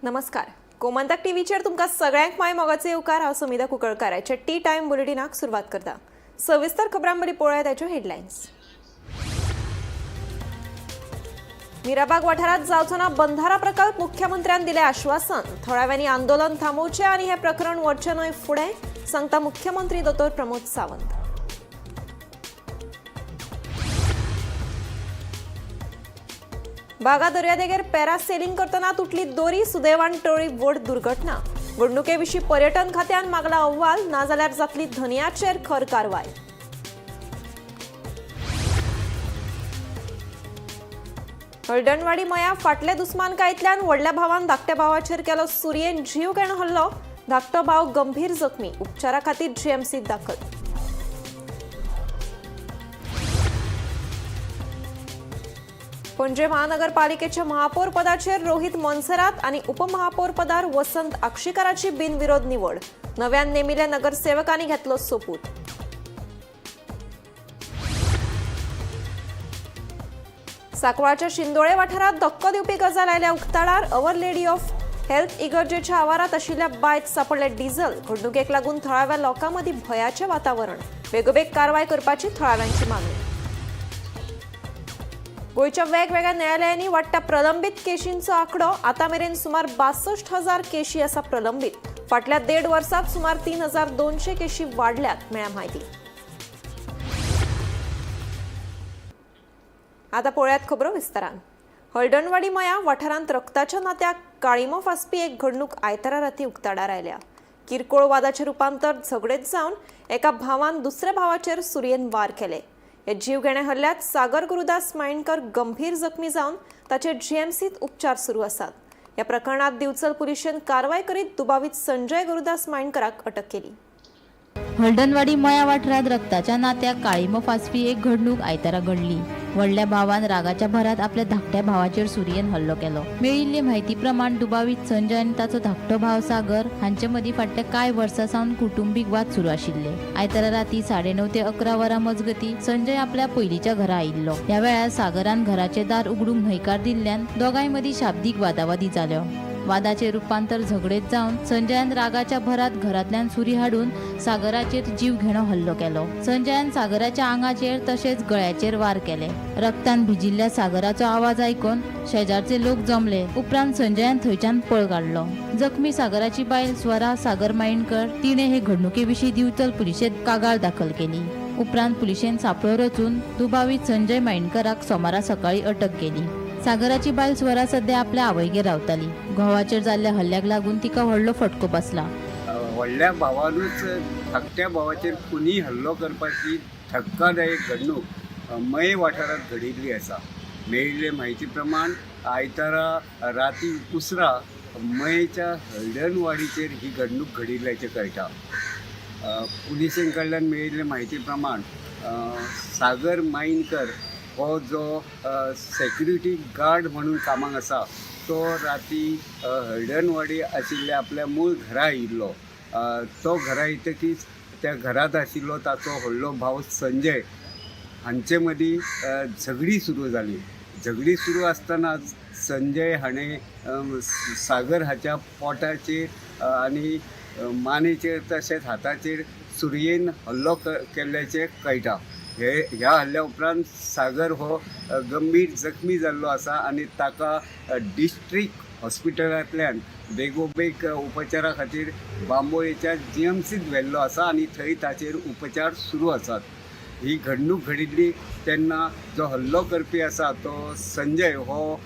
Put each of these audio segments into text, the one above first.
नमस्कार, गोमंतक टीव्हीचेर तुमकां सगळ्यांक माय मोगाचे येवकार. हांव सुमिता कुंकळकाराचे टी टायम बुलेटिनाक सुरवात करता. सविस्तर खबरांमदी पळोवया ताच्यो हेडलायन्स. मिराबाग वाठारात जावचो ना बंधारा प्रकल्प, मुख्यमंत्र्यान दिले आश्वासन. थळाव्यांनी आंदोलन थांबोवचें आनी हें प्रकरण वचचें न्हय फुडें, सांगता मुख्यमंत्री दोतोर प्रमोद सावंत. बागा दर्यादेगेर पॅरासेलिंग करतना तुटली दोरी, सुदैवान टळ्ळी व्हड दुर्घटना. घडणुके विशीं पर्यटन खात्यान मागला अहवाल, नाजाल्यार जातली धनयाचेर खर कारवाय. हळदणवाडी मया फाटले दुस्मानकायेंतल्यान व्हडल्या भावान धाकट्या भावाचेर केलो सुरयेन जीव घेण हल्लो. धाकटो भाव गंभीर जखमी, उपचारा खातीर जीएमसीत दाखल. पणजे महानगरपालिकेच्या महापौर पदाचेर रोहित मोन्सेरात आनी उपमहापौर पदार वसंत आक्षीकाराची बिनविरोध निवड. नव्यान नेमिल्ल्या नगरसेवकांनी घेतलो सोपूत. सांकवाळच्या शिंदोळे वाठारात धक्को दिवपी गजाल आयल्या उक्ताडार. अवर लेडी ऑफ हेल्थ इगर्जेच्या आवारात आशिल्ल्या बांयत सांपडलें डिझल. घडणुकेक लागून थळाव्या लोकां मदीं भंयाचें वातावरण. बेगोबेग कारवाय करपाची थळाव्यांची मागणी. गोंयच्या वेगवेगळ्या न्यायालयांनी वाडट्या प्रलंबीत केशींचो आंकडो. आतां मेरेन सुमार 62,000 केशी आसा प्रलंबीत. फाटल्या 1.5 वर्सात सुमार 3,200 केशी वाडल्यात, मेळ्ळ्या म्हायती. आतां पळयात खबरो विस्तारान. हळदणवाडी मया वाठारांत रक्ताच्या नात्याक काळिमो फासपी एक घडणूक आयतारा राती उक्ताडार आयल्या. किरकोळ वादाचें रुपांतर झगडेत जावन एका भावान दुसऱ्या भावाचेर सुरयेन वार केले. ह्या जीवघेण्या हल्ल्यात सागर गुरुदास मायणकर गंभीर जखमी जावन ताचेर जीएमसीत उपचार सुरू आसात. ह्या प्रकरणात दिवचल पुलिशेन कारवाय करीत दुबावीत संजय गुरुदास मायणकराक अटक केली. हळदणवाडी मया वाठारात रक्ताच्या नात्याक काळिमो फासपी एक घडणूक आयतारा घडली. व्हडल्या भावान रागाच्या भरात आपल्या धाकट्या भावाचेर सुरयेन हल्लो केलो. मेळिल्ले म्हायती प्रमाण दुबावीत संजय आनी ताचो धाकटो भाव सागर हांचे मदीं फाटल्या कांय वर्सां सावन कुटुंबीक वाद सुरू आशिल्ले. आयतारा राती 9:30 ते 11 वरां मजगती संजय आपल्या पयलींच्या घरा आयिल्लो. ह्या वेळार सागरान घराचें दार उगडूंक न्हयकार दिल्ल्यान दोगांय मदीं शाब्दीक वादावादी जाल्यो. वादाचे रुपांतर झगडेत जावन संजयान रागाच्या भरात घरांतल्यान सुरी हाडून सागराचेर जीव घेणो हल्लो केलो. संजयान सागराच्या आंगाचेर तशेंच गळ्याचेर वार केले. रक्तान भिजिल्ल्या सागराचो आवाज आयकून शेजारचे लोक जमले. उपरांत संजयान थंयच्यान पळ काडलो. जखमी सागराची बायल स्वरा सागर मायणकर तिणे हे घडणुके विशीं दिवचल पुलिशेंत कागाळ दाखल केली. उपरांत पुलिशेन सापळो रचून दुबावीत संजय मायणकराक सोमारा सकाळी अटक केली. सागराची बायल स्वरा सध्या आपल्या आवयगेर रावताली. घोवाचेर जाल्ल्या हल्ल्याक लागून तिका व्हडलो फटको बसला. व्हडल्या भावानूच धाकट्या भावाचेर खुनी हल्लो करपाची धक्कादायक घडणूक मये वाठारांत घडिल्ली आसा. मेळिल्ले म्हायती प्रमाण आयतारा राती उसरां मयेच्या हळदणवाडीचेर ही घडणूक घडिल्ल्याचें कळटा. पुलिसें कडल्यान मेळिल्ले म्हायती प्रमाण सागर माईनकर हो जो सेक्युरिटी गार्ड म्हणून कामाक आसा तो राती हळदणवाडी आशिल्ल्या आपल्या मूळ घरा आयिल्लो. तो घरा येतकीच त्या घरांत आशिल्लो ताचो व्हडलो भाव संजय हांचे मदीं झगडी सुरू जाली. झगडी सुरू आसतनाच संजय हाणें सागर हाच्या पोटाचेर आनी मानेचेर तशेंच हाताचेर सुरयेन हल्लो केल्ल्याचें कळटा. ह्या हल्ल्या उपरांत सागर हो गंभीर जखमी जाल्लो आसा आनी ताका डिस्ट्रिक्ट हॉस्पिटलांतल्यान बेगोबेग उपचारा खातीर बांबोळेच्या जीएमसीत व्हेल्लो आसा आनी थंय ताचेर उपचार सुरू आसात. ही घडणूक घडिल्ली तेन्ना जो हल्लो करपी आसा तो संजय हो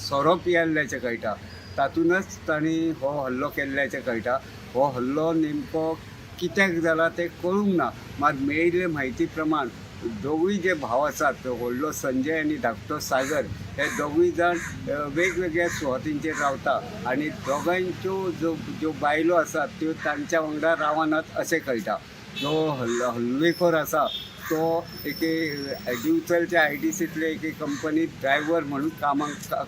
सोरो पियेल्ल्याचें कळटा. तातूंतच तांणी हो हल्लो केल्ल्याचें कळटा. हो हल्लो नेमको कित्याक जाला तें कळूंक ना. मात मेळिल्ले म्हायती प्रमाण दोगूय जे भाव आसात, व्हडलो संजय आनी धाकटो सागर, हे दोगूय जाण वेगवेगळ्या सुवातींचेर रावता आनी दोगांयच्यो ज्यो बायलो आसात त्यो तांच्या वांगडा रावनात अशें कळटा. जो हल्लेखोर आसा तो एके दिवचलच्या आयडीसींतले एके कंपनीत ड्रायव्हर म्हणून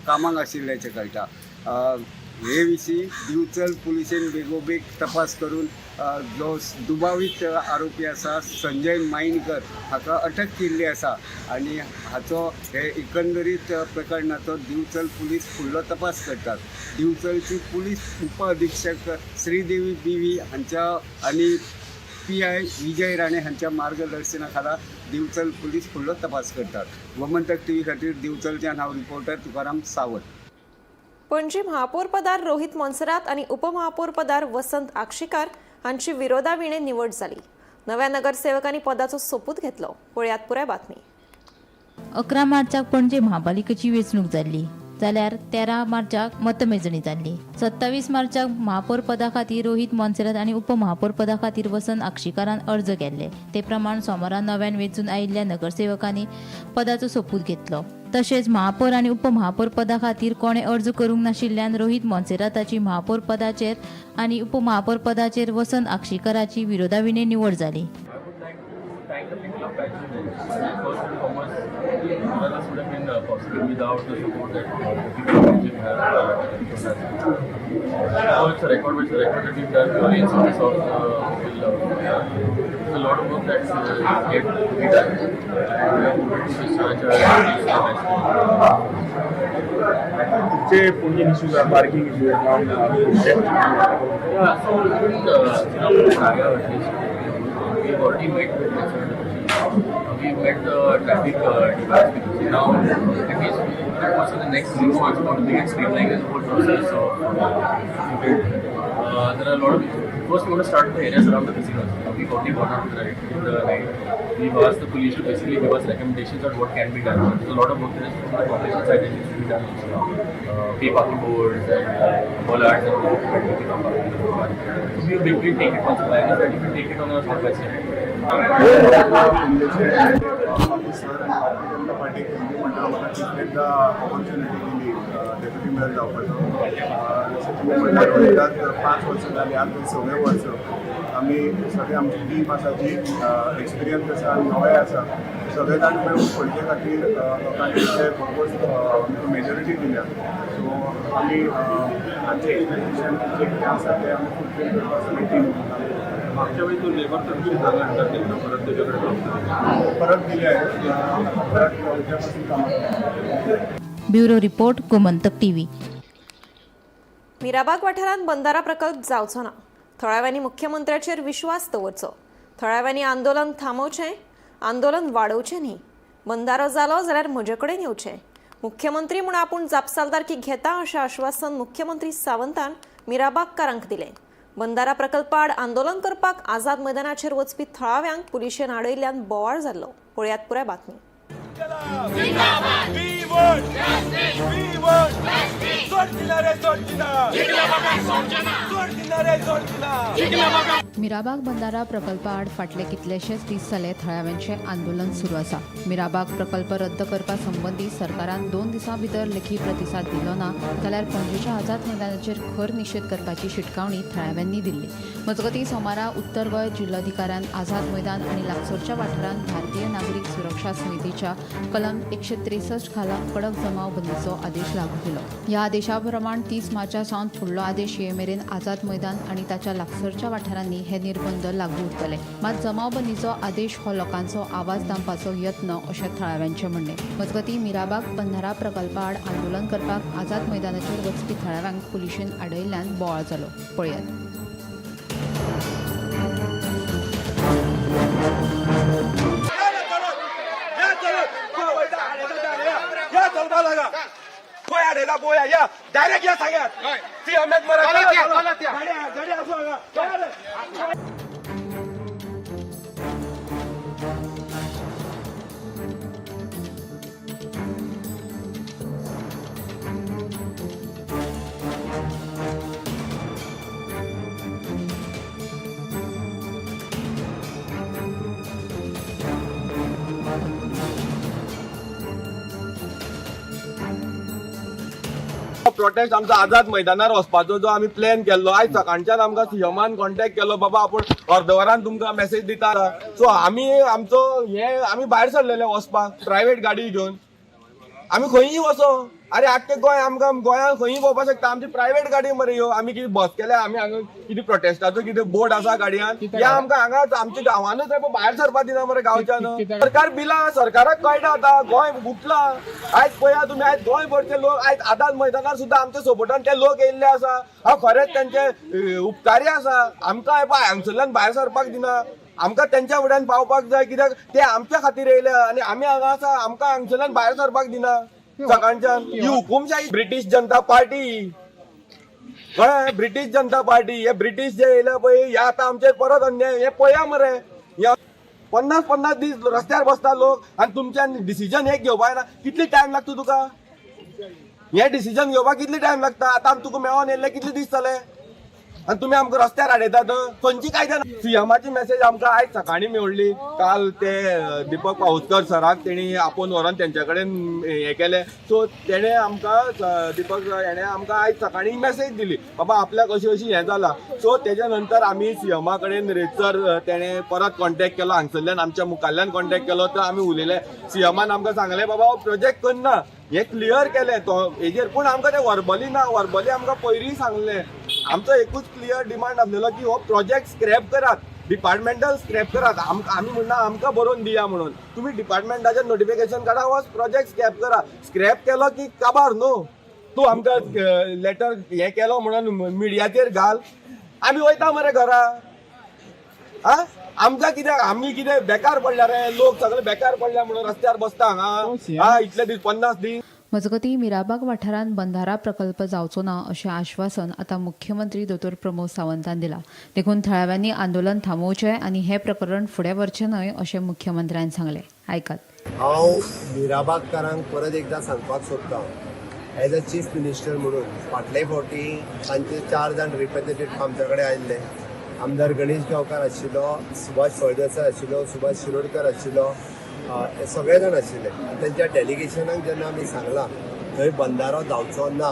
कामाक आशिल्ल्याचें कळटा. हे विशीं दिवचल पुलिशेन बेगोबेग तपास करून जो दुबावीत आरोपी आसा संजय माईनकर हाका अटक केल्ली आसा आनी हाचो हे एकंदरीत प्रकरणाचो दिवचल पुलीस फुडलो तपास करतात. दिवचलची पुलीस उपअधिक्षक श्रीदेवी बी व्ही हांच्या आनी PI Vijay Rane हांच्या मार्गदर्शना खाला दिवचल पुलीस फुडलो तपास करतात. गोमंतक टीव्ही खातीर दिवचलच्यान हांव रिपोर्टर तुकाराम सावंत. पणजी महापौरपदार रोहित मोन्सेरात आनी उपमहापौरपदार वसंत आक्षीकार हांची विरोधाविणे निवड जाली. नव्या नगरसेवकांनी पदाचो सोपूत घेतलो. पळयात पुराय बातमी. 11 मार्चाक पणजे म्हापालिकेची वेंचणूक जाल्ली, जाल्यार 13 मार्चाक मतमेजणी जाल्ली. 27 मार्चाक महापौर पदा खातीर रोहित मोन्सेरात आनी उपमहापौर पदा खातीर वसंत आक्षीकारान अर्ज केल्ले. ते प्रमाण सोमारा नव्यान वेंचून आयिल्ल्या नगरसेवकांनी पदाचो सोपूत घेतलो. तशेंच महापौर आनी उपमहापौर पदा खातीर कोणे अर्ज करूंक नाशिल्ल्यान रोहित मोन्सेराताची महापौर पदाचेर आनी उपमहापौर पदाचेर वसंत आक्षीकाराची विरोधाविणे निवड जाली. I would like to thank the people of Pachim. First and foremost, none of this would have been possible without the support that the people of Pachim have shown us. Now it's a record, but it's a record that we've done purely in service of the people. There's a lot of work that's yet to be done, and we are hoping to discharge our duties to the best. तुमचे Panaji issues are parking issues. Yeah, so even at least we've already met with concerned officials. We've met the traffic department. Now, at least over the course of the next 6 months, we want to begin streamlining the whole process of there are a lot of issues. First, we want to start with the areas around the casinos. We've already gone out to the right, in the night. We've asked the police to basically give us recommendations on what can be done. There's a lot of work that is from the corporation side that needs to be done also now. Pay parking boards and bollards and all. So we will basically take it once. Plan is that if we take it on a step by step. Sir आनी Bharatiya Janata party केंद्रीय मंडळान म्हाका तिसरेंदा opportunity दिली deputy mayor जावपाचो. जशें तुमी म्हणल्यार रोहिताक 5 वर्सां जालीं, आज 6वें वर्स. आमी सगळे आमची टीम आसा जी एक्सपिरियन्स आसा आनी नवे आसा, सगळे जाण मेळून पणजे खातीर लोकांनी ते भरपूर मेजॉरिटी दिल्या. सो आमी आमचे एक्सपेक्टेशन जे कितें आसा ते आमी फुलफील करपाक सगळी टीम. मागच्या वेळी तो लेबर तर्फे जागा हँडल केलं, परत त्याच्याकडे जबाबदारी परत दिले आहे, परत उद्यापासून कामात. Bureau report, Gomantak TV. Mirabag वाठारांत बंदारा प्रकल्प जावचो ना. थळाव्यांनी मुख्यमंत्र्याचेर विश्वास दवरचो. थळाव्यांनी आंदोलन थांबोवचें, आंदोलन वाडोवचें न्ही. बंदारो जालो जाल्यार म्हजे कडेन येवचें. मुख्यमंत्री म्हूण आपूण जापसालदारकी घेता अशें आश्वासन मुख्यमंत्री सावंतान मिराबागकारांक दिलें. बंदारा प्रकल्पा आड आंदोलन करपाक आझाद मैदानाचेर वचपी थळाव्यांक पुलिशेन आडयल्ल्यान बोवाळ जाल्लो. पळयात पुराय बातमी. We want We want सोडदिना रे सोडदिना, सोडदिना रे सोडदिना. मिराबाग बंदारा प्रकल्पा आड फाटले कितलेशेच दीस जाले थळाव्यांचें आंदोलन सुरू आसा. मिराबाग प्रकल्प रद्द करपा संबंदी सरकारान 2 दिसां भितर लेखी प्रतिसाद दिलो ना जाल्यार पणजेच्या आझाद मैदानाचेर खर निशेध करपाची शिटकावणी थळाव्यांनी दिल्ली. मजगतीं, सोमारा उत्तर गोंय जिल्लोधिकाऱ्यान आझाद मैदान आनी लागसरच्या वाठारांत भारतीय नागरीक सुरक्षा समितीच्या कलम 163 खाला कडक जमाव बंदीचो आदेश लागू केलो. ह्या आदेशा प्रमाण 30 मार्चा सावन फुडलो आदेश ये मेरेन आझाद मैदान आनी ताच्या लागसरच्या वाठारांनी हे निर्बंध लागू उरतले. मात जमावबंदीचो आदेश हो लोकांचो आवाज दामपाचो यत्न अशें थळाव्यांचें म्हणणें. मजगतीं, मिराबाग बंधारा प्रकल्पा आड आंदोलन करपाक आझाद मैदानाचेर वचपी थळाव्यांक पुलिशेन आडयल्ल्यान बोवाळ जालो. पळयात. या चलपा लागा खंय आडयला पळोवया. या डायरेक्ट या, सांगात सीएमएक मरा. गाडी आसूं हांगा. प्रोटेस्ट आमचो आझाद मैदानार वचपाचो जो आमी प्लॅन केल्लो, आयज सकाळच्यान आमकां सीएमान कॉन्टेक्ट केलो, बाबा आपूण अर्द वरान तुमकां मॅसेज दिता. सो आमी आमचो हे आमी भायर सरलेले वचपाक प्रायवेट गाडी घेवन. आमी खंयी वचो. अरे आख्खे गोंय आमकां गोंयांत खंयी भोंवपाक शकता. आमची प्रायवेट गाडी मरे ह्यो. आमी कितें बस केल्या, आमी हांगा कितें प्रोटेस्टाचो कितें बोर्ड आसा गाडयान, या आमकां हांगा आमच्या गांवानूच भायर सरपाक दिना मरे गांवच्यान. सरकार बिलां, सरकाराक कळटा आतां गोंय उठलां. आयज पळया तुमी, आयज गोंयभरचे लोक आयज आझाद मैदानार सुद्दां आमच्या सपोर्टान ते लोक येयल्ले आसा. हांव खरेंच तेंचे उपकारी आसा. आमकां पळय हांगसरल्यान भायर सरपाक दिना, आमकां तेंच्या फुड्यान पावपाक जाय, कित्याक ते आमच्या खातीर येयले आनी आमी हांगा आसा. आमकां हांगसरल्यान भायर सरपाक दिना सकाळच्यान. ही हुकुमशाही ब्रिटीश जनता पार्टी, कळ्ळें? ब्रिटीश जनता पार्टी, हे ब्रिटीश जे येयले पळय, हे आतां आमचेर परत अन्याय. हे पळया मरे, हे 50-50 दीस रस्त्यार बसता लोक आनी तुमच्यान डिसिजन एक घेवपाक ना. कितली टायम लागता तुका हे डिसिजन घेवपाक? कितली टायम लागता? आतां तुका मेळोन येयल्ले कितले दीस जाले आनी तुमी आमकां रस्त्यार हाडयतात. खंयची कायद्यान? सीएमाची मेसेज आमकां आयज सकाळीं मेळ्ळी. काल ते दीपक पाऊसकर सराक तेणी आपोवन व्हरोन तेंच्या कडेन हें केलें. सो तेणें आमकां, दीपक हेणें आमकां आयज सकाळीं मेसेज दिली, बाबा आपल्याक अशी अशी हें जालां. सो तेज्या नंतर आमी सीएमा कडेन रेचर तेणें परत कॉन्टेक्ट केलो, हांगसरल्यान आमच्या मुखाल्ल्यान कॉन्टेक्ट केलो. तर आमी उलयले, सीएमान आमकां सांगलें बाबा हो प्रोजेक्ट करना, हें क्लियर केलें तो हेजेर. पूण आमकां तें वर्बली ना, वर्बली आमकां पयलीं सांगलें. आमचो एकूच क्लियर डिमांड आसलेलो की हो प्रोजेक्ट स्क्रॅप करात, डिपार्टमेंटल स्क्रॅप करात. आमी म्हणना आमकां बरोवन दिया म्हणून, तुमी डिपार्टमेंटाचेर नोटिफिकेशन काडा, हो प्रोजेक्ट स्क्रॅप करा. स्क्रॅप केलो की काबार न्हू. तूं आमकां लेटर हें केलो म्हणून मिडियाचेर घाल, आमी वयता मरे घरा. आ आमकां कित्याक, आमी कितें बेकार पडल्या रे? लोक सगळे बेकार पडल्या म्हणून रस्त्यार बसता हांगा आ इतले दीस, 50 दीस. मजगतीं, मिराबाग वाठारांत बंधारा प्रकल्प जावचो ना अशें आश्वासन आतां मुख्यमंत्री दोतोर प्रमोद सावंतान दिलां. देखून थळाव्यांनी आंदोलन थांबोवचें आनी हें प्रकरण फुडें व्हरचें न्हय अशें मुख्यमंत्र्यान सांगलें. आयकात. हांव मिराबागकारांक परत एकदां सांगपाक सोदतां, एज अ चीफ मिनिस्टर म्हणून फाटले फावटी तांचे 4 जाण रिप्रेझेंटेटिव्ह आमच्या कडेन आयिल्ले. आमदार गणेश गांवकार आशिल्लो, सुभाष फळदेसाय आशिल्लो, सुभाष शिरोडकर आशिल्लो, हे सगळे जाण आशिल्ले. आनी तेंच्या डेलिगेशनाक जेन्ना आमी सांगलां थंय बंधारो जावचो ना,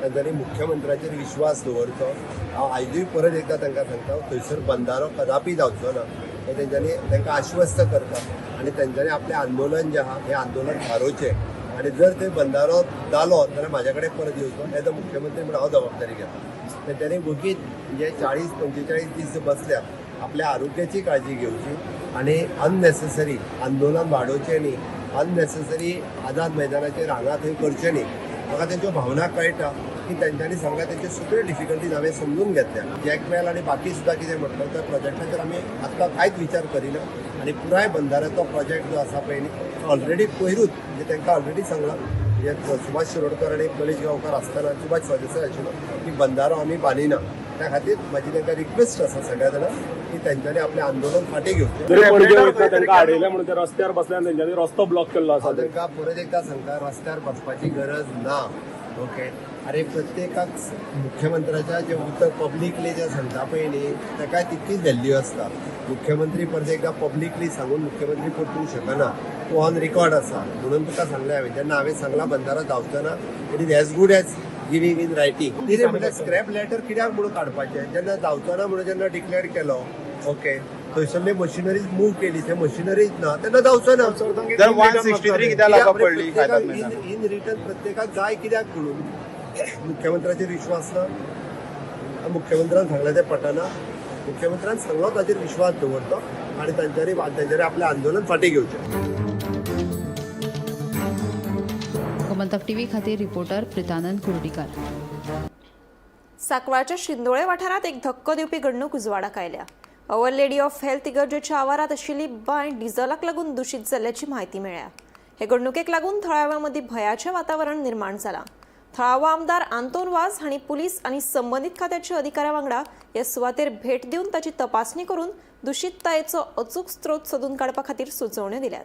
तांच्यांनी मुख्यमंत्र्याचेर विश्वास दवरचो. हांव आयजूय परत एकदां तांकां सांगता, थंयसर बंधारो कदापी जावचो ना हे तेंच्यांनी तांकां आश्वस्त करता आनी तेंच्यांनी आपलें आंदोलन जें आहा हें आंदोलन थारोवचें आनी जर थंय बंधारो जालो जाल्यार म्हाज्या कडेन परत येवचो. एज अ मुख्यमंत्री म्हणून हांव जबाबदारी घेता. तेंच्यांनी वगीत म्हणजे 40-45 दीस जे बसल्या, आपल्या आरोग्याची काळजी घेवची आनी अननेसेसरी आंदोलन वाडोवचें न्ही, अननेसेसरी आझाद मैदानाचेर हांगा थंय करचें न्ही. म्हाका तेंच्यो भावना कळटा की तेंच्यांनी सांगल्या तेंच्यो सगळ्यो डिफिकल्टीज हांवें समजून घेतल्या. जॅकवेल आनी बाकी सुद्दां कितें म्हटलें त्या प्रोजेक्टाचेर आमी आत्तां कांयच विचार करिना आनी पुराय बंधाऱ्याचो प्रोजेक्ट जो आसा पळय न्ही, तो ऑलरेडी पयरूच म्हणजे तांकां ऑलरेडी सांगलां, म्हणजे सुभाष शिरोडकर आनी गणेश गांवकार आसतना सुभाष फळदेसाय आशिल्लो की बंधारो आमी बांदिना. त्या खातीर म्हाजी तांकां रिक्वेस्ट आसा सगळ्या जाणांक की तेंच्यांनी आपलें आंदोलन फाटीं घेवचें. जरी पणजे वयतना तांकां आडयले म्हणून ते रस्त्यार बसले आनी तेंच्यांनी रस्तो ब्लॉक केल्लो आसा. हांव तांकां परत एकदां सांगता, रस्त्यार बसपाची गरज ना. ओके, अरे प्रत्येकाक मुख्यमंत्र्याच्या जें उतर पब्लिकली जें सांगता पळय न्ही, ताकाय तितकीच व्हॅल्यू आसता. मुख्यमंत्री परत एकदां पब्लिकली सांगून मुख्यमंत्री परतूंक शकना. तूं ऑन रिकॉर्ड आसा म्हणून तुका सांगलें हांवें. जेन्ना हांवें सांगलां बंधारो जावचो ना, it is as good as giving in writing. कितें म्हणल्यार स्क्रॅप लेटर कित्याक म्हणून काडपाचें? जेन्ना जावचो ना म्हणून जेन्ना डिक्लेअर केलो, ओके, थंयसरली मशिनरीज मूव केली, ते मशिनरीज ना तेन्ना जावचो ना. जर 163 कित्याक लागप पडली आझाद मैदानार? इन रिटर्न प्रत्येकाक जाय कित्याक म्हणून? मुख्यमंत्र्याचेर विश्वास ना? मुख्यमंत्र्यान सांगलें तें पटना? मुख्यमंत्र्यान सांगलो ताचेर विश्वास दवरतो आनी तांच्यांनी तांच्यांनी आपलें आंदोलन फाटीं घेवचें. गोमंतक टीव्ही खातीर रिपोर्टर प्रितानंद कुर्डीकार. सांकवाळच्या शिंदोळे वाठारांत एक धक्को दिवपी घडणूक उजवाडाक आयल्या. अवर लेडी ऑफ हेल्थ इगर्जेच्या आवारात आशिल्ली बांय डिझलाक लागून दुशीत जाल्ल्याची म्हायती मेळ्ळ्या. हे घडणुकेक लागून थळाव्यां मदीं भंयाचें वातावरण निर्माण जालां. थळावो आमदार आंतोन वाज हांणी पुलीस आनी संबंदीत खात्याच्या अधिकाऱ्यां वांगडा हे सुवातेर भेट दिवन ताची तपासणी करून दुशीततायेचो अचूक स्त्रोत सोदून काडपा खातीर सुचोवण्यो दिल्यात.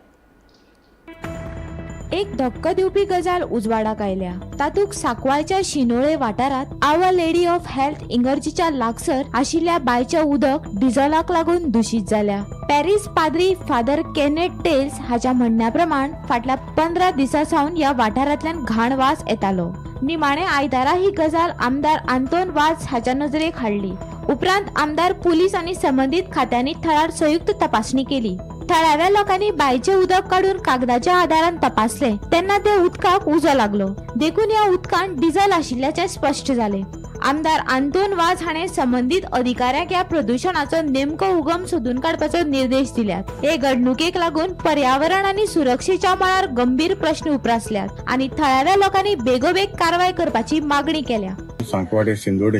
एक धक्को दिवपी गजाल उजवाडाक आयल्या. तातूंत सांकवाळच्या शिनोळे वाठारांत our lady of health इगर्जीच्या लागसर आशिल्ल्या बांयचें उदक डिझलाक लागून दुशीत जाल्या. पॅरीस पाद्री फादर केनेट टेल्स हाच्या म्हणण्या प्रमाण फाटल्या 15 दिसां सावन ह्या वाठारांतल्यान घाण वास येतालो. निमाणे आयतारा ही गजाल आमदार आंतोन वाज हाच्या नजरेक हाडली. उपरांत आमदार, पुलीस आनी संबंदीत खात्यांनी थळार संयुक्त तपासणी केली. थळाव्या लोकांनी बांयचें उदक काडून कागदाच्या आदारान तपासलें तेन्ना ते उदकाक उजो लागलो. देखून ह्या उदकांत डिझल आशिल्ल्याचें स्पश्ट जालें. आमदार आंतोन वाज हाणें संबंदीत अधिकाऱ्यांक ह्या प्रदुशणाचो नेमको उगम सोदून काडपाचो निर्देश दिल्यात. हे घडणुकेक लागून पर्यावरण आनी सुरक्षेच्या मळार गंभीर प्रश्न उप्रासल्यात आनी थळाव्या लोकांनी बेगोबेग कारवाय करपाची मागणी केल्या. सांकवाडे सिंदोडे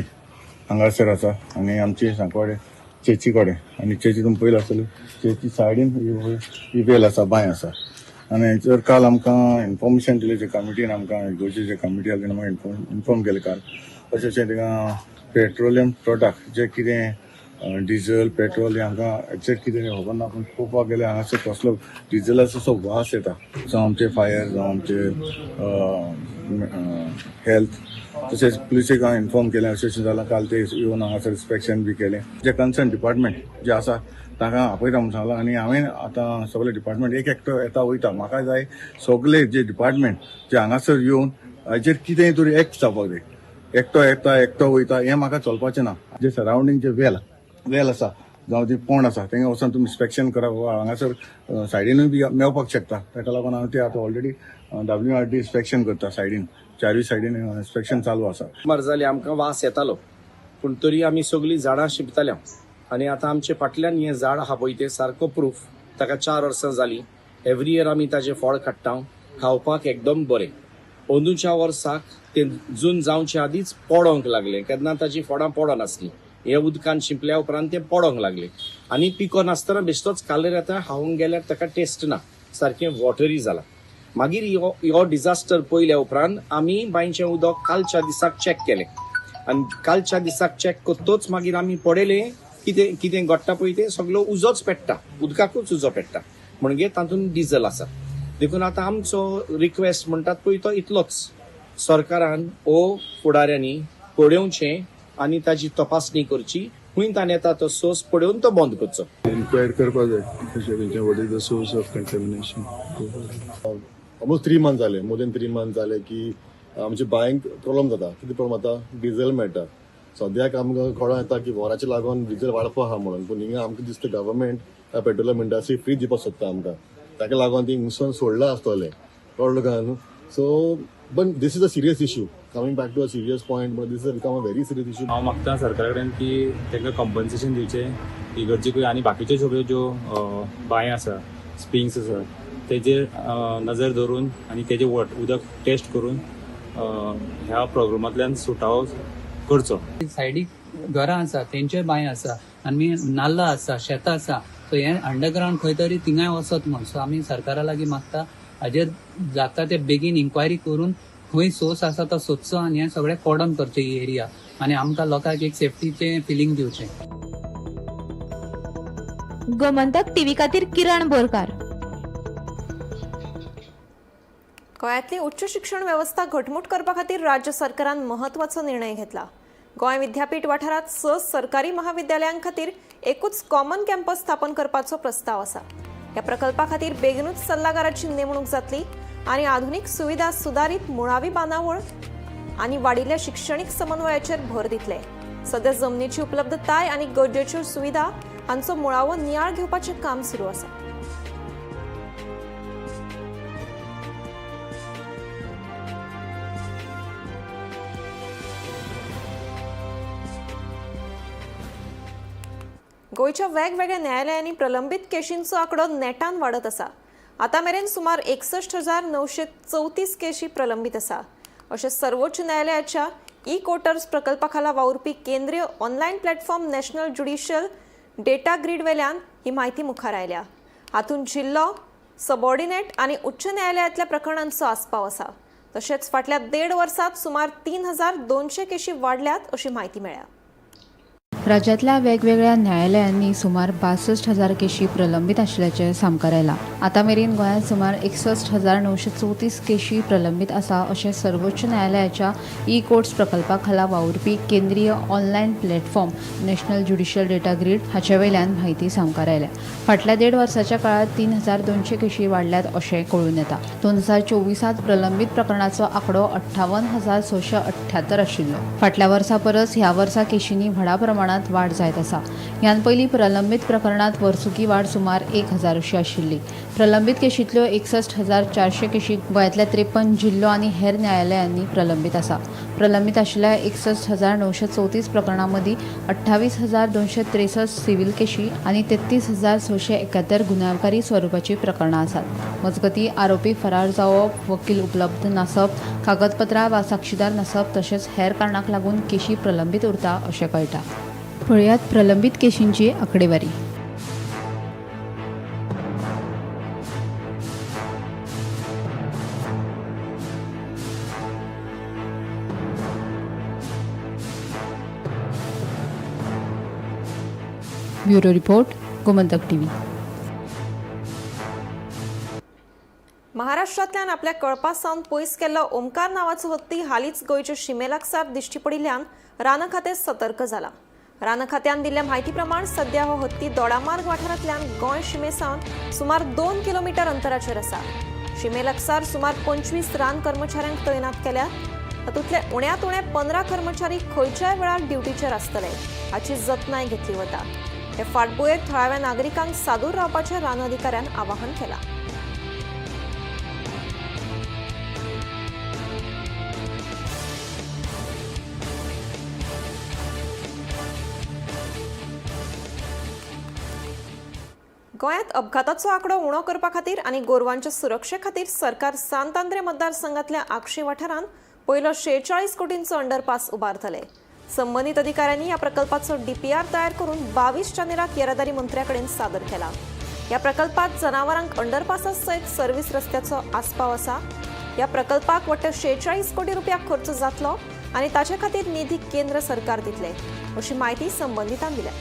हांगासर आसा आनी आमची सांकवाडे चेची कडेन आनी चेची तुमी पयली आसतली, चेची सायडीन ही वेल आसा, बांय आसा. आनी हेचेर काल आमकां इन्फॉर्मेशन दिलें, जे कमिटीन आमकां इगोर्जेचे जे कमिटी आसली आमकां इन्फॉर्म केलें काल अशें अशें थिंगा पेट्रोलियम प्रोडक्ट जे कितें डिजल पेट्रोल हें आमकां एक्झॅक्ट कितें खबर ना, पूण पळोवपाक गेल्यार हांगासर कसलो डिजलाचो असो वास येता. जावं आमचे फायर, जावं आमचे हेल्थ, तशेंच पुलिसेक हांवें इन्फॉर्म केलें अशें अशें जालां. काल ते येवन हांगासर इन्स्पेक्शन बी केलें. जे कन्सर्न डिपार्टमेंट जे आसा तांकां आपयता म्हूण सांगलां. आनी हांवें आतां सगळे डिपार्टमेंट एक एकटो येता वयता, म्हाका जाय सगळे जे डिपार्टमेंट जे हांगासर येवन हाजेर कितें तरी एक्ट जावपाक जाय. एकटो येता एकटो वयता हें म्हाका चलपाचें ना. जे सरावंडींग जे वेल आसा जावं जे पोंड आसा तेंगा वचोन तुमी इन्स्पेक्शन करा, हांगासर सायडीनूय बी मेळपाक शकता. ताका लागून हांव ते आतां ऑलरेडी WRD inspection करता, सायडीन चारूय सायडीन इन्स्पेक्शन चालू आसा. सुमार जाली आमकां वास येतालो, पूण तरी आमी सगळीं झाडां शिंपताले आनी आतां आमचे फाटल्यान हें झाड आहा पळय तें सारको प्रूफ, ताका 4 वर्सां जालीं. एवरी इयर आमी ताजें फळ काडटा, खावपाक एकदम बरें. अंदूच्या वर्साक तें जून जावचे आदींच पडोंक लागलें, केन्ना ताजीं फळां पडनासलीं. हे उदकान शिंपल्या उपरांत तें पडोंक लागलें आनी पिको नासतना बेश्टोच कालर येता, खावंक गेल्यार ताका टेस्ट ना, सारकें वॉटरी जालां. मागीर हो डिजास्टर पयल्या उपरांत आमी बांयचें उदक कालच्या दिसाक चॅक केलें आनी कालच्या दिसाक चॅक करतोच मागीर आमी पळयलें कितें कितें घडटा पळय तें सगळो उजोच पेट्टा, उदकाकूच उजो पेट्टा, म्हणजे तातूंत डिजल आसा. देखून आतां आमचो रिक्वेस्ट म्हणटात पळय तो इतलोच, सरकारान ओ फुडाऱ्यांनी पळोवचें आनी ताजी तपासणी करची, खंय ताणें येता तो सोर्स पळोवन तो बंद करचो. इन्क्वायर करपाक जाय कशें तेंचें, what is the source of contamination. Almost 3 months जाले, मोर देन 3 मंथ्स जाले की आमच्या बांयक प्रॉब्लम जाता. कितें प्रॉब्लम जाता, डिझल मेळटा. सद्याक आमकां कळोन येता की वराचे लागून डिझल वाडपा आहा म्हणून, पूण हिंगा आमकां दिसता गव्हर्मेंट पेट्रोलियम इंडस्ट्री फ्री दिवपाक सोदता आमकां, ताका लागून ती हिंगसून सोडलां आसतलें, कळ्ळें तुका न्हू. So but this is a serious issue, coming back to a serious point, but this is become a very serious issue. हांव मागता सरकारा कडेन की तांकां कंपन्सेशन दिवचें इगर्जेकूय आनी बाकीच्यो सगळ्यो ज्यो बांय आसा, स्प्रिंग्स आसा तेजेर नजर दवरून आनी तेजें उदक टेस्ट करून ह्या प्रोग्रामांतल्यान सुटावो करचो. सायडीक घरां आसा, तेंचे बांय आसा आनी नाल्ला आसा, शेतां आसा, सो हें अंडरग्रावंड खंय तरी थिंगाय वचत म्हूण. सो आमी सरकारा लागीं मागता हाजेर जाता ते बेगीन इन्क्वायरी करून खंय सोर्स आसा तो सोदचो आनी हें सगळें कॉर्डन करचें ही एरिया आनी आमकां लोकांक एक सेफ्टीचें फिलींग दिवचें. गोमंतक टीव्ही खातीर किरण बोरकार. गोंयांतली उच्च शिक्षण वेवस्था घटमूट करपा खातीर राज्य सरकारान म्हत्वाचो निर्णय घेतला. गोंय विद्यापीठ वाठारांत 6 सरकारी महाविद्यालयां खातीर एकूच कॉमन कॅम्पस स्थापन करपाचो प्रस्ताव आसा. ह्या प्रकल्पा खातीर बेगीनूच सल्लागाराची नेमणूक जातली आनी आधुनीक सुविधा, सुदारीत मुळावी बांदावळ आनी वाडिल्ल्या शिक्षणीक समन्वयाचेर भर दितले. सध्या जमनीची उपलब्धताय आनी गरजेच्यो सुविधा हांचो मुळावो नियाळ घेवपाचें काम सुरू आसा. गोंयच्या वेगवेगळ्या न्यायालयांनी प्रलंबीत केशींचो आंकडो नेटान वाडत आसा. आतां मेरेन सुमार 61,934 केशी प्रलंबीत आसा अशें सर्वोच्च न्यायालयाच्या ई कोर्टर्स प्रकल्पा खाला वावुरपी केंद्रीय online platform national judicial data grid वेल्यान ही म्हायती मुखार आयल्या. हातूंत जिल्लो, सबॉर्डिनेट आनी उच्च न्यायालयांतल्या प्रकरणांचो आस्पाव आसा. तशेंच फाटल्या 1.5 वर्सांत सुमार 3,200 केशी वाडल्यात अशी म्हायती मेळ्ळ्या. राज्यांतल्या वेगवेगळ्या न्यायालयांनी सुमार 62,000 केशी प्रलंबीत आशिल्ल्याचें सामकार आयलां. आतां मेरेन गोंयांत सुमार 61,934 केशी प्रलंबीत आसा अशें सर्वोच्च न्यायालयाच्या ई कोर्ट्स प्रकल्पा खाला वावुरपी केंद्रीय online platform national judicial data grid हाचे वयल्यान म्हायती सामकार आयल्या. फाटल्या 1.5 वर्साच्या काळांत 3,200 केशी वाडल्यात अशें कळून येता. 2024 प्रलंबीत प्रकरणाचो आंकडो 58,678 आशिल्लो. फाटल्या वर्सा परस ह्या वर्सा केशींनी व्हडा प्रमाणात प्रमाणांत वाड जायत आसा. ह्यान पयलीं प्रलंबीत प्रकरणांत वर्सुकी वाड सुमार 1000 अशी आशिल्ली. प्रलंबीत केशींतल्यो 61,400 केशी गोंयांतल्या 53 जिल्लो आनी हेर न्यायालयांनी प्रलंबीत आसा. प्रलंबीत आशिल्ल्या 61,934 प्रकरणां मदीं 28,263 सिव्हील केशी आनी 33,671 गुन्यांवकारी स्वरुपाचीं प्रकरणां आसात. मजगतीं, आरोपी फरार जावप, वकील उपलब्ध नासप, कागदपत्रां वा साक्षीदार नासप तशेंच हेर कारणांक लागून केशी प्रलंबीत उरता अशें कळटा. पळयात प्रलंबीत केशींची आंकडेवारी. Bureau report, Gomantak TV. महाराष्ट्रांतल्यान आपल्या कळपा सावन पयस केल्लो ओमकार नांवाचो हत्ती हालींच गोंयचे शिमे लागसार दिश्टी पडिल्ल्यान रान खातें सतर्क जालां. रान खात्यान दिल्ल्या म्हायती प्रमाण सद्या हो हत्ती दोडामार्ग वाठारांतल्यान गोंय शिमे सावन सुमार 2 किलोमिटर अंतराचेर आसा. शिमे लागसार सुमार 25 रान कर्मचाऱ्यांक तैनात केल्यात. तातूंतले उण्यांत उणे 15 कर्मचारी खंयच्याय वेळार ड्युटीचेर आसतले हाची जतनाय घेतली वता. हे फाटभुंयेर थळाव्या नागरिकांक सादूर रावपाचें रान अधिकाऱ्यान आवाहन केलां. गोंयांत अपघाताचो आंकडो उणो करपा खातीर आनी गोरवांच्या सुरक्षे खातीर सरकार सांत आंद्रे मतदारसंघातल्या आगशी वाठारांत पयलो 46 कोटींचो अंडरपास उबारतले. संबंदीत अधिकाऱ्यांनी ह्या प्रकल्पाचो डीपीआर तयार करून 22 जानेराक येरादारी मंत्र्या कडेन सादर केला. ह्या प्रकल्पात जनावरांक अंडरपासा सयत सर्व्हिस रस्त्याचो आस्पाव आसा. ह्या प्रकल्पाक वट्ट 46 कोटी रुपया खर्च जातलो आनी ताचे खातीर निधी केंद्र सरकार दितले अशी म्हायती संबंदितांनी दिल्या.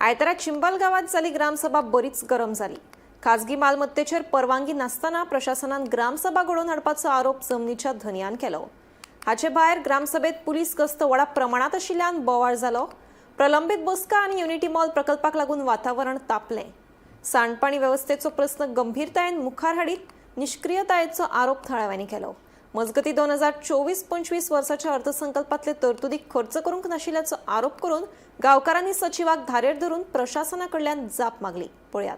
आयतारा चिंबल गावात जाली ग्रामसभा बरीच गरम जाली. खाजगी मालमत्तेचेर परवानगी नासतना प्रशासनान ग्रामसभा घडोवन हाडपाचो आरोप जमनीच्या धनयान केलो. हाचे भायर ग्रामसभेत पुलीस गस्त व्हडा प्रमाणात आशिल्ल्यान बोवाळ जालो. प्रलंबीत बसका आनी युनिटी मॉल प्रकल्पाक लागून वातावरण तापलें. सांडपाणी वेवस्थेचो प्रस्न गंभीरतायेन मुखार हाडीत निश्क्रियतायेचो आरोप थळाव्यांनी केलो. मजगती 2024-25 वर्साच्या अर्थसंकल्पातले तरतुदी खर्च करूंक नाशिल्ल्याचो आरोप करून गांवकारांनी सचिवाक धारेर धरून प्रशासना कडल्यान जाप मागली. पळयात.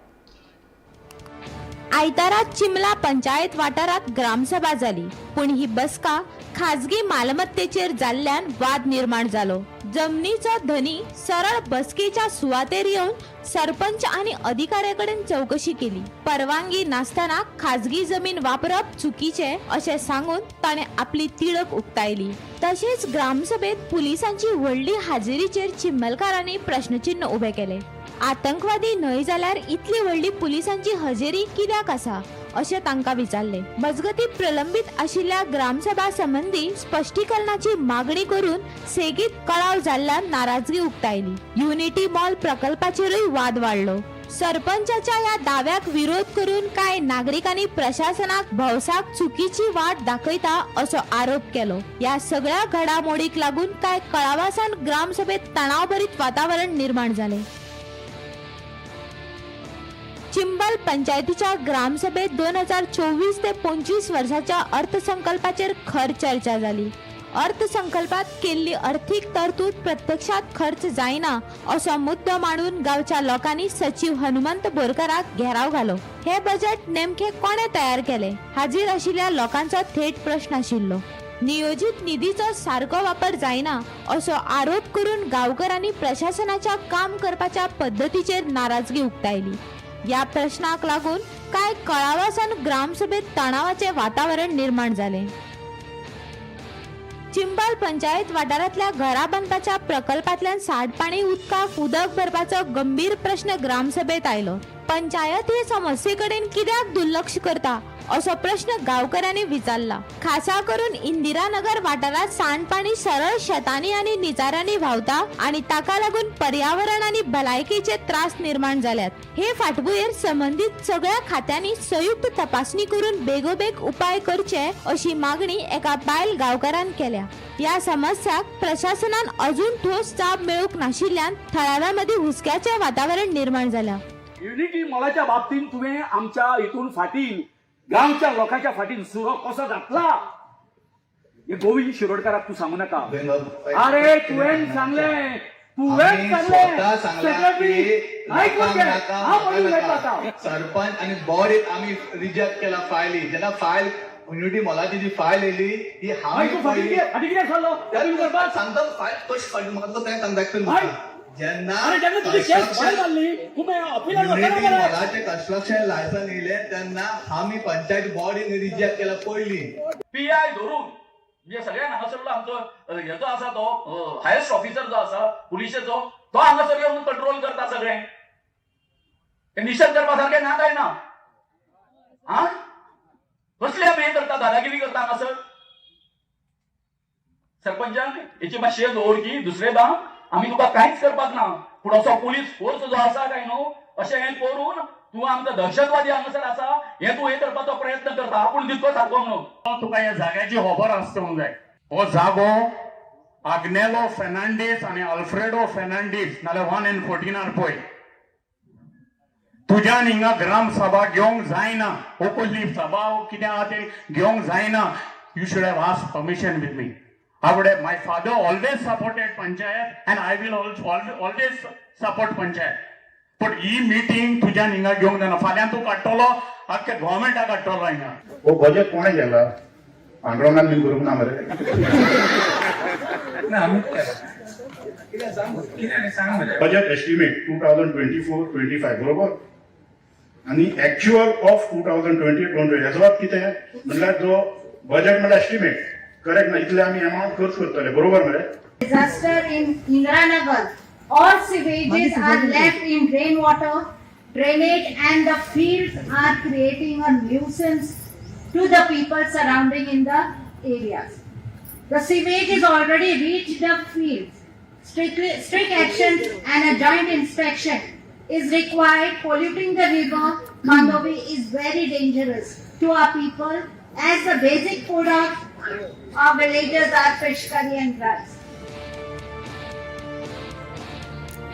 आयतारा चिमला पंचायत वाठारात ग्रामसभा जाली, पूण ही बसका खाजगी मालमत्तेचेर जाल्ल्यान वाद निर्माण जालो. जमनीचो धनी सरळ बसकेच्या सुवातेर येवन सरपंच आनी अधिकाऱ्याकडेन चवकशी केली. परवानगी नासतना खाजगी जमीन वापरप चुकीचे अशें सांगून ताणें आपली तिडक उक्तायली. तशेंच ग्रामसभेत पुलिसांची व्हडली हाजेरीचेर चिंबलकारांनी प्रश्नचिन्न उबे केले. आतंकवादी न्हय जाल्यार इतली व्हडली पुलिसांची हजेरी कित्याक आसा अशें तांकां विचारलें. मजगती प्रलंबीत आशिल्ल्या ग्रामसभा संबंदी स्पश्टीकरणाची मागणी करून सेगीत कळाव जाल्ल्यान नाराजगी उक्तायली. युनिटी मॉल प्रकल्पाचेरूय वाद वाडलो. सरपंचाच्या ह्या दाव्याक विरोध करून कांय नागरिकांनी प्रशासनाक भौसाक चुकीची वाट दाखयता असो आरोप केलो. ह्या सगळ्या घडामोडीक लागून कांय कळावासान ग्रामसभेत तणावभरीत वातावरण निर्माण जालें. चिंबल पंचायतीच्या ग्रामसभेत 2024 ते 25 वर्साच्या अर्थसंकल्पाचेर खर चर्चा जाली. अर्थसंकल्पात केल्ली अर्थीक तरतूद प्रत्यक्षात खर्च जायना असो मुद्दो मांडून गांवच्या लोकांनी सचिव हनुमंत बोरकाराक घेराव घालो. हे बजेट नेमके कोणे तयार केले हाजीर आशिल्ल्या लोकांचो थेट प्रश्न आशिल्लो. नियोजित निधीचो सारको वापर जायना असो आरोप करून गांवकरांनी प्रशासनाच्या काम करपाच्या पद्दतीचेर नाराजगी उक्तायली. या प्रश्नाक लागून कांय कळावासान ग्रामसभेत तणावाचे वातावरण निर्माण जालें. चिंबल पंचायत वाठारांतल्या घरा बांदपाच्या प्रकल्पांतल्यान सांडपाणी उदकाक उदक भरपाचो गंभीर प्रश्न ग्रामसभेत आयलो. पंचायत हे समस्ये कडेन कित्याक दुर्लक्ष करता असो प्रश्न गांवकऱ्यांनी विचारला. खासा करून इंदिरानगर वाठारांत सांडपाणी सरळ शेतांनी आनी निचारांनी व्हांवता आनी ताका लागून पर्यावरण आनी भलायकेचे त्रास निर्माण जाल्यात. हे फाटभुंयेर संबंदीत सगळ्या खात्यांनी संयुक्त तपासणी करून बेगोबेग उपाय करचे अशी मागणी एका बायल गांवकारान केल्या. ह्या समस्याक प्रशासनान अजून ठोस जाप मेळूंक नाशिल्ल्यान थळाव्यां मदीं हुस्क्याचें वातावरण निर्माण जालां. युनिटी मॉलाच्या बाबतींत तुवें आमच्या हितून फाटीन गांवच्या लोकांच्या फाटीन सुरो कसो घातला. हे गोविंद शिरोडकाराक तूं सांगू नाका. अरे, तुवें सांगलें, तुवें सांगलें. सेक्रेटरी, ऐकून घे. हांव पयलीं उलयता आतां. सरपंच आणि बॉडीत आम्ही रिजेक्ट केला फायली. जेन्ना फायल युनिटी मॉलाची जी फायल येयली ती मागीर हांवें तूं फाटीं कितें, फाटीं कितें सरलो अपील करपाक? सांगता, फायल कशी फायली म्हाका तें सांगता एक्सप्लेन. जेन्ना अरे, जेन्ना तुजी केस भायर मारली, तूं अपिलाक युनिटी वचना मरे. मॉलाचे कन्स्ट्रक्शन लायसन येयले तेन्ना आमी पंचायत बॉडीन रिजेक्ट केला पयली. पी I धरून म्हणजे सगळ्यांक हांगासरलो आमचो हेजो आसा, तो हायस्ट ऑफिसर जो आसा पुलिशेचो, तो हांगासर येवन कंट्रोल करता सगळें. हे निशेध करपा सारकें ना काय ना? हा, कसले आमी हे करता, दादागिरी करता हांगासर सरपंचान. हेची मातशी दवर की दुसरेदां आमी तुका कांयच करपाक ना, पूण असो पुलीस फोर्स जो आसा काय न्हू, अशें हें करून तूं आमकां दहशतवादी हांगासर आसा हें तूं हें करपाचो प्रयत्न करता, आपूण दिसतो सारको म्हणून. तुका ह्या जाग्याची खबर आसतोंक जाय. हो जागो आग्नेलो फेर्नांडीस आनी अल्फ्रेडो फेर्नांडीस, नाल्यार वन एंड फोर्टिनार पळय. तुज्यान हिंगा ग्राम सभा घेवंक जायना. हो कसली सभा कितें आहा तें घेवंक जायना. You should have ask permission with me. I would have, my father always supported panchayat and I will also always support panchayat. पण ही मिटींग तुज्यान हिंगा घेवंक जायना. फाल्यां तूं काडटलो, आख्खे गोवोरमेंटाक काडटलो हिंगा. हो बजेट कोणें केला? पांडुरंगान बीन करूंक ना मरे? ना, आमीच केला. कितें सांग, कितें सांग मरे. Budget estimate 2024-25, बरोबर? आणि actual of 2020. हेजो अर्थ कितें म्हणल्यार, जो बजेट म्हणल्यार एस्टिमेट, करेक्ट ना? इतले आमी एमावंट खर्च करतले, बरोबर मरे? Disaster in Indiranagar. All sewages are left in rainwater, drainage and the fields are creating a nuisance to the people surrounding in the areas. The sewage is already reached the fields. Strict action and a joint inspection is required. Polluting the river Mandovi is very dangerous to our people, as the basic food of our villagers are fish curry and rice.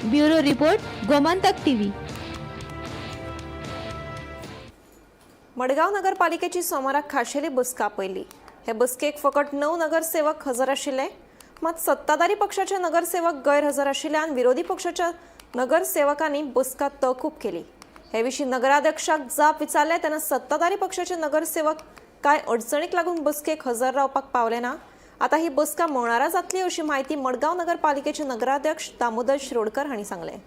Bureau report, Gomantak TV. Madgaon नगरपालिकेची सोमाराक खाशेली बसका आपयली. हे बसकेक फकत 9 नगरसेवक हजर आशिल्ले. मात सत्ताधारी पक्षाचे नगरसेवक गैरहजर आशिल्ल्यान विरोधी पक्षाच्या नगरसेवकांनी बसका तहकूब केली. हे विशीं नगराध्यक्षाक जाप विचारले तेन्ना सत्ताधारी पक्षाचे नगरसेवक कांय अडचणीक लागून बसकेक हजर रावपाक पावले ना. आता ही बसका मंगळारा जातली, अशी म्हायती मडगांव नगरपालिकेचे नगराध्यक्ष दामोदर शिरोडकर हांणी सांगलें.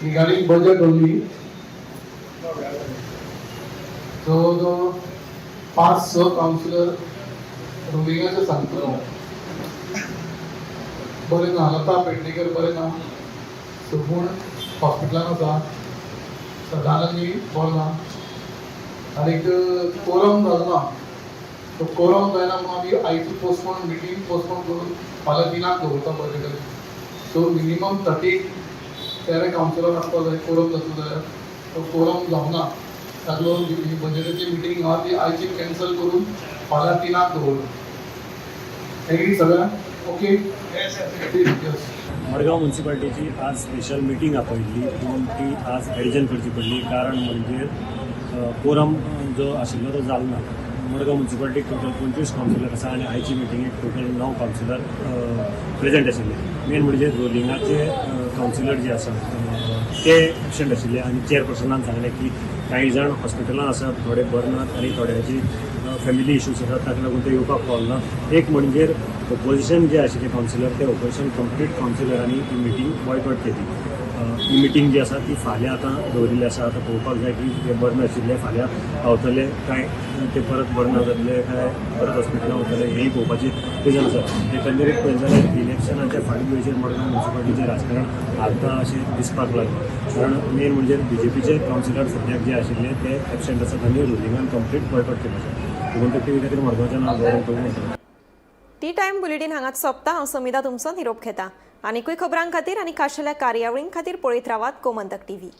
रिगार्डिंग बजेट ओनली, जवळ जवळ पांच स कावन्सिलर रुलिंगाचे सांगतलो बरें ना. लता पेडणेकर बरें ना, सगूण हॉस्पिटलान आसा, सदानंदी बरो ना आनीक कोरम जालो ना. तो कोरम जायना म्हणून आमी आयची पोस्टपोन मिटींग पोस्टपोन करून फाल्यां 3क दवरता बजेटाची. सो मिनिमम 30 13 कावन्सिलर आसपाक जाय कोरम जातलो जाल्यार. तो कोरम जावना, ताका लागून ही बजेटाची मिटींग आहा ती आयची कॅन्सल करून फाल्यां 3क दवरला. एग्री सगळ्यांक? ओके, येस. मडगांव म्युन्सिपाल्टीची आज स्पेशल मिटींग आपयल्ली, पूण ती आज एडजर्न करची पडली. कारण म्हणजे कोरम जो आशिल्लो तो जालो ना. मडगांव म्युन्सिपाल्टीक टोटल 25 कावन्सिलर आसा आनी आयची मिटिंगेक टोटल 9 कावन्सिलर प्रेझेंट आशिल्ले. मेन म्हणजे रोलिंगाचे कावन्सिलर जे आसा ते एबसेंट आशिल्ले आनी चेअरपर्सनान सांगलें की कांय जाण हॉस्पिटलान आसात, थोडे बरे नात आनी थोड्यांची फॅमिली इश्यूज आसात, ताका लागून ते येवपाक पावले ना. एक म्हणजे ओपोजिशन जे आशिल्ले कावन्सिलर, ते ओपोजिशन कंप्लीट कावन्सिलरांनी ही मिटींग बॉयकॉट केली. ही मिटींग जी आसा ती फाल्यां आतां दवरिल्ली आसा. आतां पळोवपाक जाय की ते बरे नाशिल्ले फाल्यां पावतले काय ते परत बरे ना जातले काय परत हॉस्पिटलान वतले, हेंय पळोवपाची रिजन आसा. एकंदरीत पळयत जाल्यार इलेक्शनाच्या फाटभुंयेचेर मडगांव म्युन्सिपाल्टीचें राजकारण आतां अशें दिसपाक लागलां, कारण मेन म्हणजे बीजेपीचे कावन्सिलर सद्याक जे आशिल्ले ते एबसेंट आसात आनी रुलिंगान कंप्लीट बॉयकॉट केलो आसा. गोमंतक टीव्ही खातीर मडगांवच्यान हांव गौरव प्रभू. टी टायम बुलेटीन हांगाच सोंपता. हांव समिता तुमचो निरोप घेता. आनिकूय खबरां खातीर आनी खाशेल्या कार्यावळीं खातीर पळयत रावात गोमंतक टीव्ही.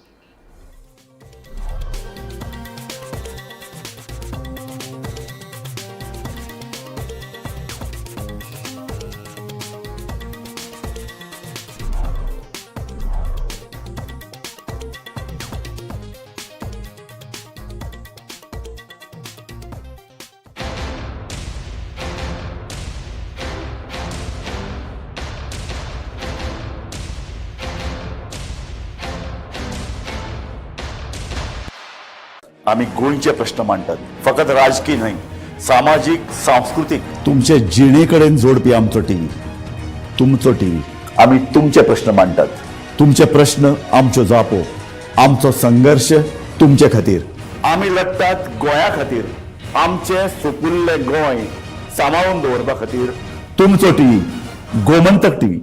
आमी गोंयचे प्रश्न मांडटात, फकत राजकीय न्हय, सामाजीक, सांस्कृतीक, तुमचे जिणे कडेन जोडपी आमचो टीव्ही, तुमचो टीव्ही. आमी तुमचे प्रश्न मांडटात, तुमचे प्रश्न आमच्यो जापो, आमचो संघर्श तुमचे खातीर. आमी लढटात गोंया खातीर, आमचें सुपुल्लें गोंय सांबाळून दवरपा खातीर. तुमचो टीव्ही, गोमंतक टीव्ही.